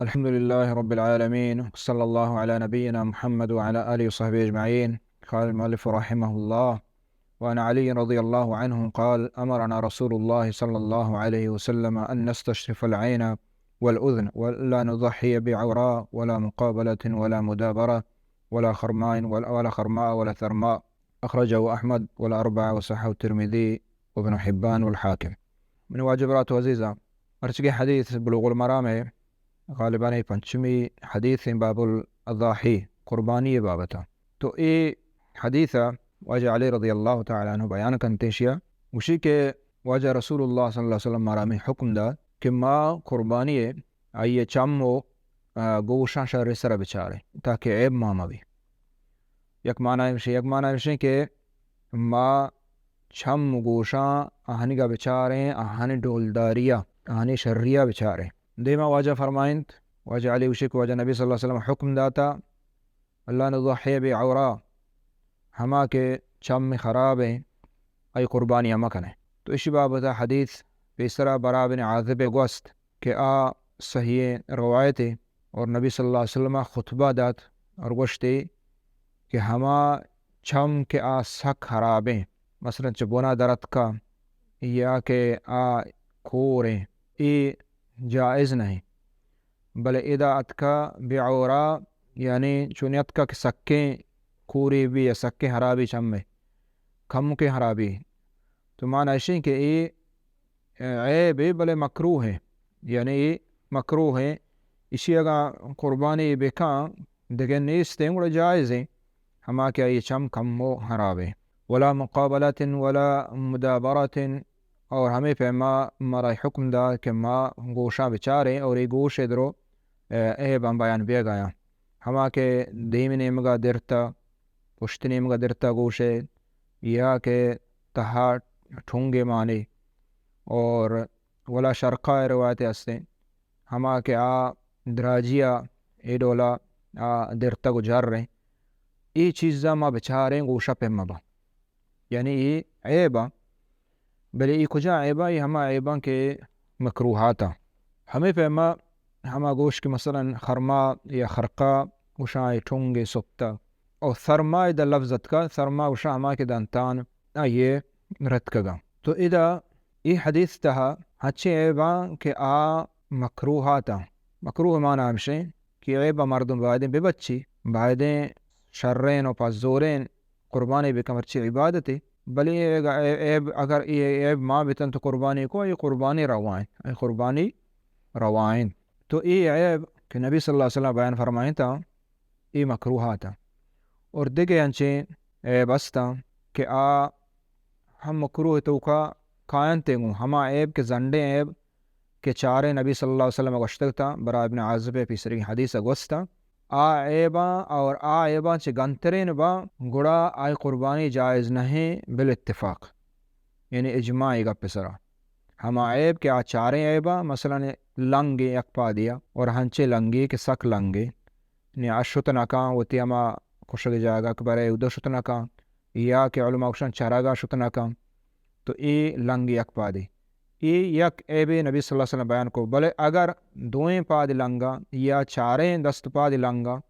الحمد لله رب العالمين، صلى الله على نبينا محمد وعلى آله وصحبه أجمعين. قال المؤلف رحمه الله: وعن علي رضي الله عنه قال: أمرنا رسول الله صلى الله عليه وسلم أن نستشرف العين والأذن، ولا نضحي بعوراء، ولا مقابلة، ولا مدابرة، ولا خرماء، ولا، ولا خرماء، ولا ثرماء. أخرجه أحمد والأربعة وصححه الترمذي وابن حبان والحاكم. من واجب رات عزيزا، مرچگی حدیث بلوغ المرام ہے، غالباً اے پنچمی حدیث ایں باب الاضاحی، قربانی بابتا۔ تو اے حدیث ء واجہ علی رضی اللہ تعالی عنہ بیان کنت ایشی ء، گوشی کہ واجہ رسول اللہ صلی اللہ علیہ وسلم مارا ہمے حکم دات کہ ما قربانی ء آئی ء چم و، آ، گوشاں شر سر ء بچاریں تاکہ عیب ما مہ بی۔ یک معنی ہمشی، یک معنی ہمشی کہ ما چم و گوشاں آہانیگا بچاریں، آہانی ڈولداریا، آہانی شریا بچاریں۔ دیما واجہ فرمائنت، واجہ علی گوشی کہ واجہ نبی صلی اللہ علیہ وسلم حکم داتا، اللہ نضحی بعورا، ہما کہ چم خراب ہیں، آئی قربانی ہم کنیں۔ تو اشی بابت حدیث پیسرا براء بن عازب گوست کہ آ صحیح روایت ہے اور نبی صلی اللہ علیہ وسلم خطبہ دات اور گوشتے کہ ہما چم کہ آ سک خراب ہیں، مثلاً چہ بنا درتکا یا کہ آ کور ہیں، اے جائز نہیں۔ بلے ادا اتکا بعورا، یعنی چون اتکا کہ سکیں کورے بی یا سکیں خرابی چمے، کمکیں خرابی۔ تو معنی اشیں کہ اے عیب ہے بلے مکروہ ہے، یعنی اے مکروہ ہے۔ اشی اگاں قربانی بکاں دگہ نیستیں گڑا جائز ہیں، ہما کہ آئی چم کم و خراب ہیں۔ ولا مقابلة ولا مدابرة، اور ہمے پیما مارا حکم دا کہ ما گوشاں بچاریں اور اے گوش ء درو، اے، عیباں بیان بیگ آیاں۔ ہما کہ دیم نیمگا درتا، پشت نیمگا درتا گوش ء، یا کہ تہا ٹھونگے مانے، اور ولا شرقا روایت ہستیں، ہما کہ آ دراجیا اے ڈولا آ درتگ و جر ہیں۔ اے چیزا ما بچاریں گوشا پیم مبا۔ یعنی اے عیباں، بلے اے کجا عیباں؟ اے ہما عیباں کہ مکروہاتاں۔ ہمے پیما ہما گوش کہ مثلاً خرما یا خرقا گوشاں اے ٹھونگے سپتا۔ او ثرما ادا لفظ اتکا، ثرما گوشاں ہما کہ دنتان آئیے رتکگا۔ تو ادا اے حدیث تہا ہنچیں عیباں کہ آ مکروہاتاں۔ مکروہ مانا ہمشیں کہ عیب ء مردم بایدیں ببچی، بایدیں شرین و پزورین قربانی بکن، مرچی عبادتے، بلے اے عیب، اگر اے عیب ما بتن تو قربانی کو، اے قربانی روائیں، اے قربانی روائیں۔ تو اے عیب کہ نبی صلی اللہ علیہ وسلم بیان فرمائیں تا، اے مکروہاتاں۔ اور دگہ انچیں عیب استاں کہ آ ہم مکروہ توکا کاینت گوں ہما عیب کہ زنڈیں عیب کہ چاریں نبی صلی اللہ علیہ وسلم گوشتگ تاں، برا ابن عازب پیسری حدیث گوستاں۔ آ عیباں اور آ عیباں چہ گنترین باں، گڑا آئی قربانی جائز نہیں بالاتفاق۔ یعنی اجماع ای گپ سرا۔ ہما عیب کہ آ چاریں عیباں، مثلاً لنگ یک پادیا اور ہنچیں لنگے کہ سک لنگے، نی آ شت نہ کن، وتی ہما کشگ جاگہ کہ برے اود شت نہ کن، یا کہ علماء گوشن چرگا شت نہ کن، تو اے لنگ یک پادے۔ اے یک عیبے نبی صلی اللہ علیہ وسلم بیان کو، بلے اگر دوئیں پاد لنگا یا چاریں دست پاد لنگا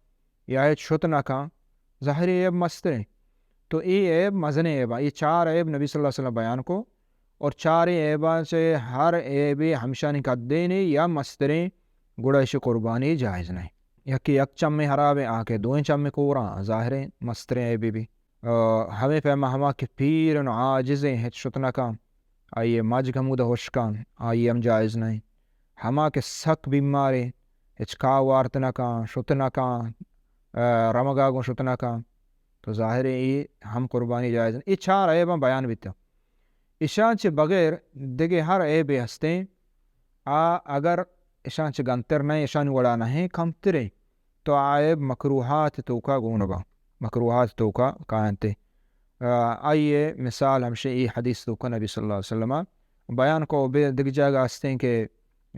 یا ہچ شت نہ کن، ظاہر عیب مستریں۔ تو اے عیب مزنیں عیباں، اے چار عیب نبی صلی اللہ علیہ وسلم بیان کو، اور چاریں عیباں چہ ہر عیبے ہمشانی قدینے یا مستریں، گڑا اشی قربانی جائز نہیں۔ یکے یک چمے خرابیں، آ کہ دوئیں چمے کوراں، ظاہریں مستریں عیبے بی۔ آ، ہمے پیما ہما کہ پیر و عاجزیں، ہچ شت نہ کن، آئی مجگ ہمودا ہشکاں، آئی ہم جائز نہیں۔ ہما کہ سک بیماریں، ہچ کاہ وارت نہ کن، شت نہ کن، آ، رمگا گوں شت نہ کن، تو ظاہریں اے ہم قربانی جائز نہیں۔ اے چار عیباں بیان بیتاں۔ اشاں چہ بغیر دگہ ہر عیبے ہستیں، آ اگر اشاں چہ گنتر نہ، اشانی وڑا نہ، کمتریں، تو آ عیب مکروہات توکا گون باں، مکروہات توکا کاینت۔ آ، آئی مثال ہمشہ اے حدیث توکا نبی صلی اللہ علیہ وسلم بیان کو۔ بے دگہ جاگہ ہستیں کہ، آ،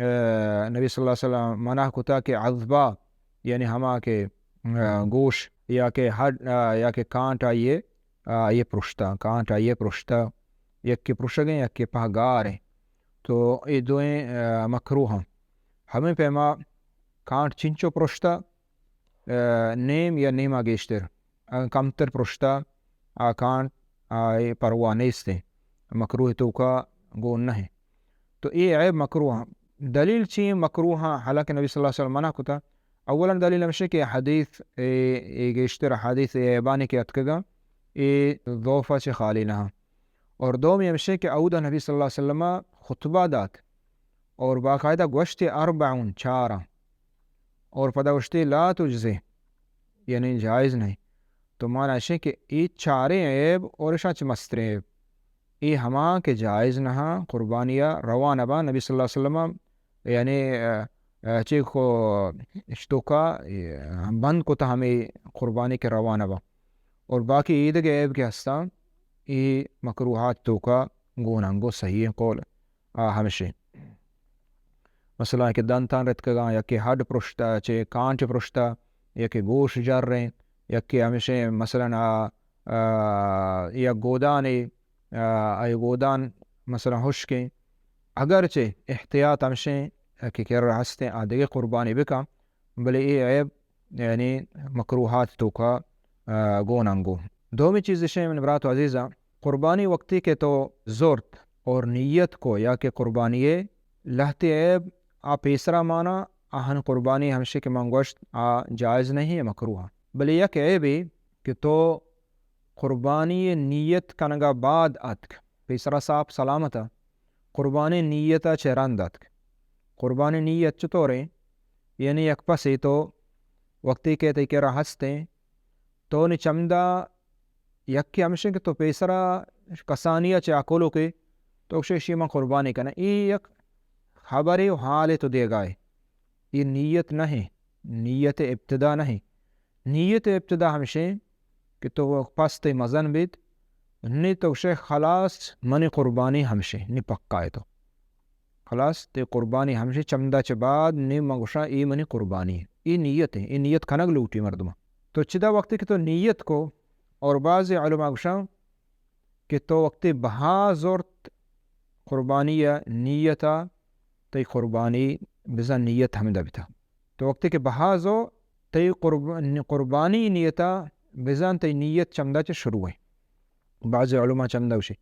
نبی صلی اللہ علیہ وسلم منع کتا کہ عضبا، یعنی ہما کہ، آ، گوش یا کہ ہڈ، آ، یا کہ کانٹ آئیے، آ، آئیے پرشتا، کانٹ آئیے پرشتا، یکے پرشگیں، یکے پہ گاریں۔ تو اے دوئیں، آ، مکروہ ہیں۔ ہمیں پیما کانٹ چنچو پرشتہ، آ، نیم یا نیما گیشتر، اگاں کمتر پرشتہ، آ کانٹ، آ، اے پرواہ نیست، مکروہ توکا گون نہ۔ تو اے عیب مکروہ۔ دلیل چی مکروہ؟ حالانکہ نبی صلی اللہ علیہ وسلم منع کتا۔ اولاً دلیل ہمشہ کہ حدیث، اے، اے گیشتر حدیث اے عیبانی کہ اتکگا، اے ضعفا چہ خالی نہ۔ اور دومی ہمشہ کہ اودا نبی صلی اللہ علیہ وسلم خطبہ دات اور باقاعدہ گوشتے اربعون، چاراں، اور پدا گوشتے لا تجزئ، یعنی جائز نہیں۔ تو مانا اشیں کہ اے چاریں عیب اور اشاں چہ مستریں عیب، اے ہما کہ جائز نہ، قربانیا روا نہ با۔ نبی صلی اللہ علیہ وسلم یعنی، آ، آ، چی کو اشتوکا، آ، بند کتا ہمے قربانی کہ روا نہ با۔ اور باقی اے دگہ عیب کہ ہستاں، اے مکروہات توکا گون انگو صحیح قول، آ، ہمشیں۔ مثلاً کہ دنتان رتکگاں، یا کہ ہڈ پرشتہ، چہ کانٹ پرشتہ، یا کہ گوش جریں، یا کہ ہمشیں مثلاً آ، آ، یا گودانے، آ، اے گودان مثلاً ہشکیں، اگرچہ احتیاط ہمشیں کہ کر ہستیں آ دگہ قربانی بکاں، بلے اے عیب یعنی مکروہات توکا، آ، گون انگو۔ دومی چیز اشیں من برات و عزیزاں، قربانی وقتی کہ تو زرت اور نیت کو یا کہ قربانی لہتے عیب آ پیسرا مانا، آہن قربانی ہمشی کہ من گوشت آ جائز نہیں، مکروہ۔ بلے یک عیبے کہ تو قربانی نیت کنگا بعد اتک، پیسرا صاف سلامت، قربانی نیتا چہ رند اتک۔ قربانی نیت چطوریں؟ یعنی یک پسے تو وقتی کہ تئی کرا ہستیں، تو نی چمدا یکے ہمشیں کہ تو پیسرا کسانیا چہ آ کلوکے، تو گوشے اشی من قربانی کناں۔ اے یک خبرے و حالے تو دیگائے۔ اے نیت نہ ایں، نیت ابتدا نہ ایں۔ نیت ابتدا ہمشیں کہ تو پس تئی مزن بیت، نی تو گوشے خلاص منی قربانی ہمشیں، نی پکا ئے تو۔ خلاص، تئی قربانی ہمشیں، چمدا چہ بعد نی من گوشاں اے منی قربانی ایں۔ اے نیت ایں، اے نیت کنگ لوٹی مردماں۔ تو چدا وقتی کہ تو نیت کو اور بعض علماء گوشاں کہ تو وقتی بہا زرت قربانی ء نیت ء، تئی قربانی بزاں نیت ہمدا بتا۔ تو وقتی کہ بہا زو، تئی قرب-، قربانی نیت ء بزاں تئی نیت چمدا چہ شروع ایں۔ بعض علماء چمدا گوشی۔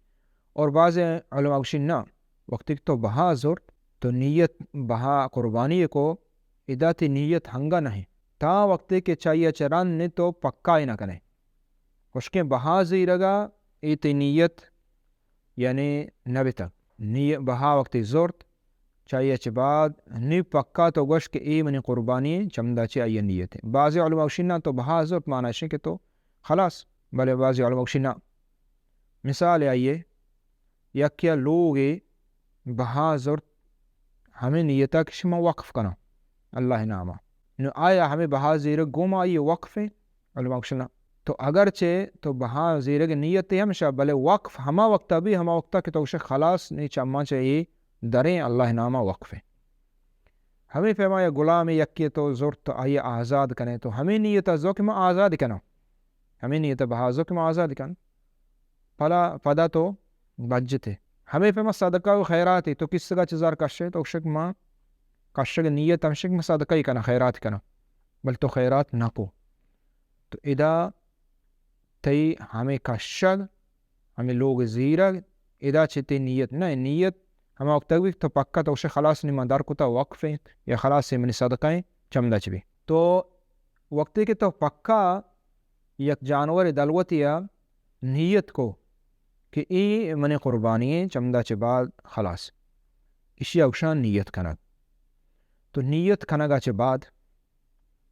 اور بعض علماء گوشی نہ، وقتی کہ تو بہا زرت، تو نیت بہا قربانی کو، ادا تئی نیت ہنگا نہ ایں۔ تا وقتی کہ چاہیے چہ رند نی تو پکا ئے نہ کنے۔ ہشکیں بہا زیرگا اے تئی نیت یعنی نہ بتگ۔ نی-، بہا وقتی زرت، چاہیے چہ بعد نی پکا تو گوش کہ اے منی قربانی ایں، چمدا چہ آئی نیت ایں۔ بعض علماء گوشی نہ، تو بہا زرت مانا اشیں کہ تو خلاص، بلے بعض علماء گوشی نہ۔ مثال آئیے، یکے ء لوگے بہا زرت، ہمے نیت ء کہ شما وقف کناں اللہ ء نام ء۔ نو آیا ہمے بہا زیرگ گوں ما آئی وقف ایں؟ علماء گوشن نہ۔ تو اگرچہ تو بہا زیرگ نیت ء ہمشہ، بلے وقف ہما وقت ء بی، ہما وقت ء کہ تو گوشے خلاص نی چماں چہ اے دریں اللہ ء نام ء وقف ایں۔ ہمے پیما یا غلام یکے تو زرت تو آئی آزاد کنے، تو ہمے نیت ء زو کہ ما آزاد کناں۔ ہمے نیت ء بہا زو کہ ما آزاد کناں۔ پدا، پدا تو بجتے۔ ہمے پیما صدقہ و خیراتے، تو کسگا چہ زر کشے، تو گوشے کہ ما کشگ نیت ہمشیں کہ ما صدقہ ای کناں، خیرات کناں۔ بل تو خیرات نہ کو۔ تو ادا تئی ہمے کشگ، ہمے لوگ زیرگ، ادا چہ تئی نیت نہ، نیت ہما وقت بی تو پکا تو گوشے خلاص نی من در کتا وقف ایں یا خلاص اے منی صدقہ ایں، چمدا چہ بی۔ تو وقتی کہ تو پکا یک جانور دلوتی ء نیت کو کہ اے منی قربانی ایں، چمدا چہ بعد خلاص۔ اشی ء گوشاں نیت کنگ۔ تو نیت کنگ ء چہ بعد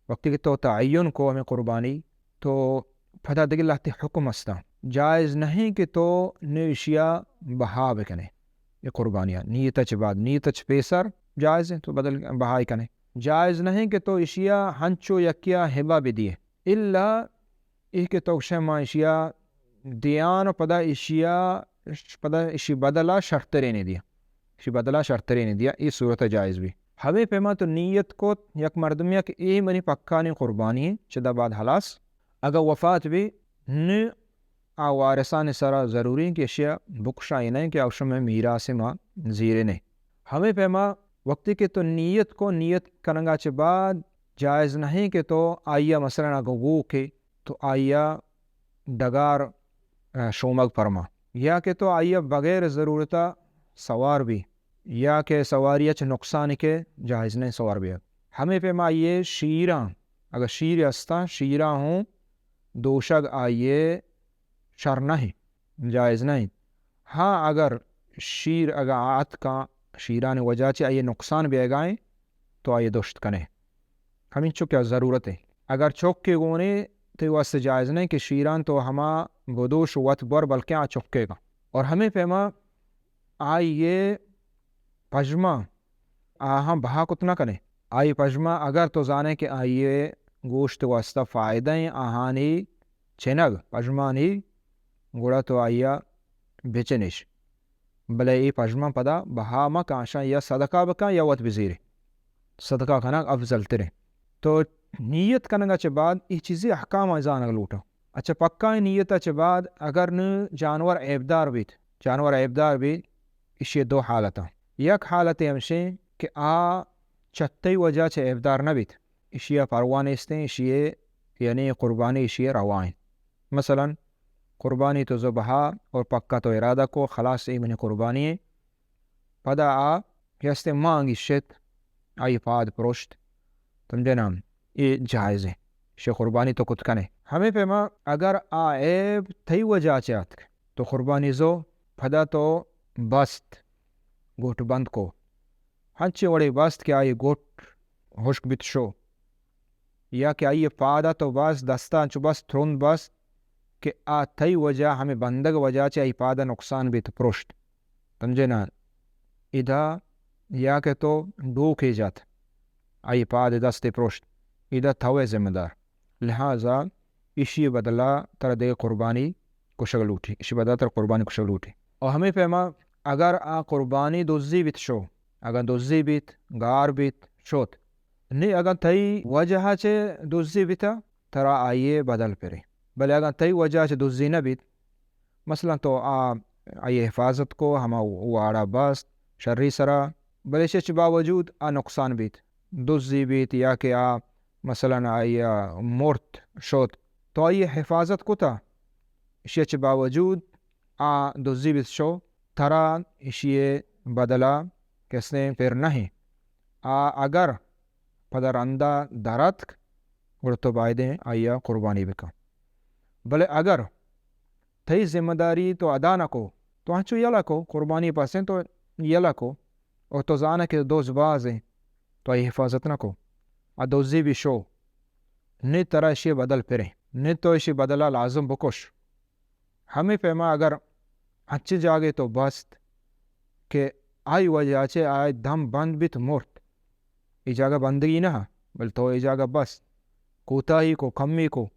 وقتی کہ تو تعین کو ہمیں قربانی، تو پدا دگہ لہتے حکم ہستاں۔ جائز نہیں کہ تو نی اشی ء بہا بکنے۔ اے قربانی ء نیت ء چہ بعد، نیت ء چہ پیسر جائز ایں تو بدل بہائی کنے۔ جائز نہیں کہ تو اشی ء ہنچو یکے ء ہبہ بدیے۔ الا اے کہ تو گوشئے ما اشیا دیان و پدا اشیا، پدا اشی بدلا شرترینے دیا۔ اشی بدلا شرترینے دیا، اے صورت جائز بی۔ ہمے پیما تو نیت کت یک مردمیا کہ اے منی پکانی قربانی ایں، چدا بعد ہلاس۔ اگا وفات بی، نی آ وارثانی سرا ضروری ایں کہ اشیا بکشائینیں کہ آ شمئے میراث ما زیرنے۔ ہمے پیما وقتی کہ تو نیت کو، نیت کنگا چہ بعد جائز نہیں کہ تو آئی ءَ مثلاً اگاں گوکے تو آئی ءَ ڈگار، ءَ، شومگ پرما، یا کہ تو آئی ءَ بغیر ضرورت ءَ سوار بی، یا کہ سواری ءَ چہ نقصان کہ جائز نہیں سوار بی۔ ہمے پیما آئی ءِ شیراں، اگر شیر استاں، شیراں ہوں دوشگ آئی ءِ شر نہیں، جائز نہیں۔ ہاں، اگر شیر اگاں آتکاں، شیرانی وجہ چہ آئی ءِ نقصان بیگائیں، تو آئی ءَ دوشت کنے۔ ہمینچو کہ ضرورت ہے۔ اگر چکے گونے، تئی واسطے جائز نہیں کہ شیران تو ہما بدوش وت بور، بلکہ آ چکے گا۔ اور ہمیں پیما آئی ءِ پژما آہاں بہا کت نہ کنے۔ آئی پژما اگر تو زانے کہ آئی ءِ گوشت واسطہ فائدہ ہیں آہانی چنگ پژمانی، گڑا تو آئی ءَ بچنش۔ بلے اے پژماں پدا بہا مہ کن، اشاں یا صدقہ بکن یا وت بزیرے۔ صدقہ کنگ افضل تریں۔ تو نیت کنگ ءَ چہ بعد اے چیزی احکام ءَ زانگ لوٹاں۔ اچھا، پکائیں نیت ءَ چہ بعد اگر نہ جانور عیبدار بیت، جانور عیبدار بیت، ایشی دو حالتاں۔ یک حالت ہمشیں کہ آ چہ تئی وجہ چہ عیبدار نہ بیت، ایشی ءَ پرواہ نیستیں، ایشی ءَ یعنی قربانی ایشی ءَ روا انت۔ مثلاً قربانی تو ذبحا اور پکا تو ارادہ کو، خلاص اے منی قربانی ہے۔ پدا آ کہ ہستے مانگی شت، آئی پاد پروشت، سمجھے نا؟ اے جائز ہے، شے قربانی تو کت کنے۔ ہمیں پیما اگر آ عیب تئی وجہ چہ آتک تو قربانی زو، پدا تو بست، گوٹ بند کو، ہنچیں وڑے بست کہ آئی گوٹ ہشک بیت شو، یا کہ آئی پادا تو بست، دستا انچو بست، ترند بست کہ آ تئی وجہ، ہمیں بندگ وجہ چہ آئی پادا نقصان بیت، پروشت۔ سمجھے نا؟ ادا یا کہ تو ڈوکے جت، آئی پاد دست پروشت، ادا توے ذمہ دار۔ لہذا ایشی بدلا ترا دگہ قربانی کشگ لوٹی، ایشی بدلا ترا قربانی کشگ لوٹی۔ اور ہمیں پیما اگر آ قربانی دزی بیت شو، اگاں دزی بیت، گار بیت، شوت، نی اگاں تئی وجہ چہ دزی بیتا، ترا آئی بدل پرے۔ بلے اگاں تئی وجہ چہ دزی نہ بیت، مثلاً تو آ، آئی حفاظت کو، ہما واڑا بست شری سرا، بلے ایشی چہ باوجود آ نقصان بیت، دزی بیت یا کہ آ مثلاً آئی مرت شوت، تو آئی حفاظت کتا، ایشی چہ باوجود آ دزی بیت شو، ترا ایشی بدلا کسے پر نہیں۔ آ اگر پدا رندا دراتک، گڑا تو بایدیں آئی قربانی بکن۔ بلے اگر تئی ذمہ داری تو ادا نہ کو، تو انچو یلہ کو، قربانی پسیں تو یلہ کو، اور تو زانے کہ دوز باز ہیں، تو آئی حفاظت نہ کو، آ دوزی بھی شو، نی ترا اشی بدل پریں، نی تو اشی بدلا لازم بکش۔ ہمے پیما اگر انچیں جاگے تو بست کہ آئی وجہ چہ آئی دم بند بیت مرت، اے جاگہ بندگی نہ، بل تو اے جاگہ بست، کوتاہی کو، کمی کو،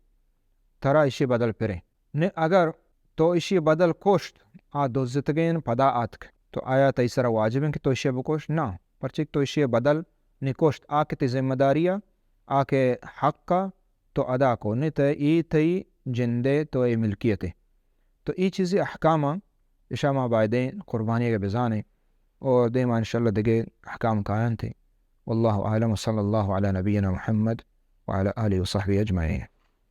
ترا اشی بدل پریں۔ نی اگر تو اشی بدل کشت، آ دزتگین پدا آتک، تو آیا تئی سرا واجب انت کہ تو اشی بکش؟ نہ، پرچہ کہ تو اشی بدل نی کشت، آ کہ تئی ذمہ داری ء، آ کہ حق ء تو ادا کو، نی تئی، اے تئی جندے، تو اے ملکیت ء۔ تو اے چیزی احکام ء، اشا ما بایدیں قربانی ء بزانیں اور دیما انشاءاللہ دگہ احکام کاینت۔ واللہ اعلم، وصلی اللہ علی نبینا محمد وعلی آلہ وصحبہ اجمعین۔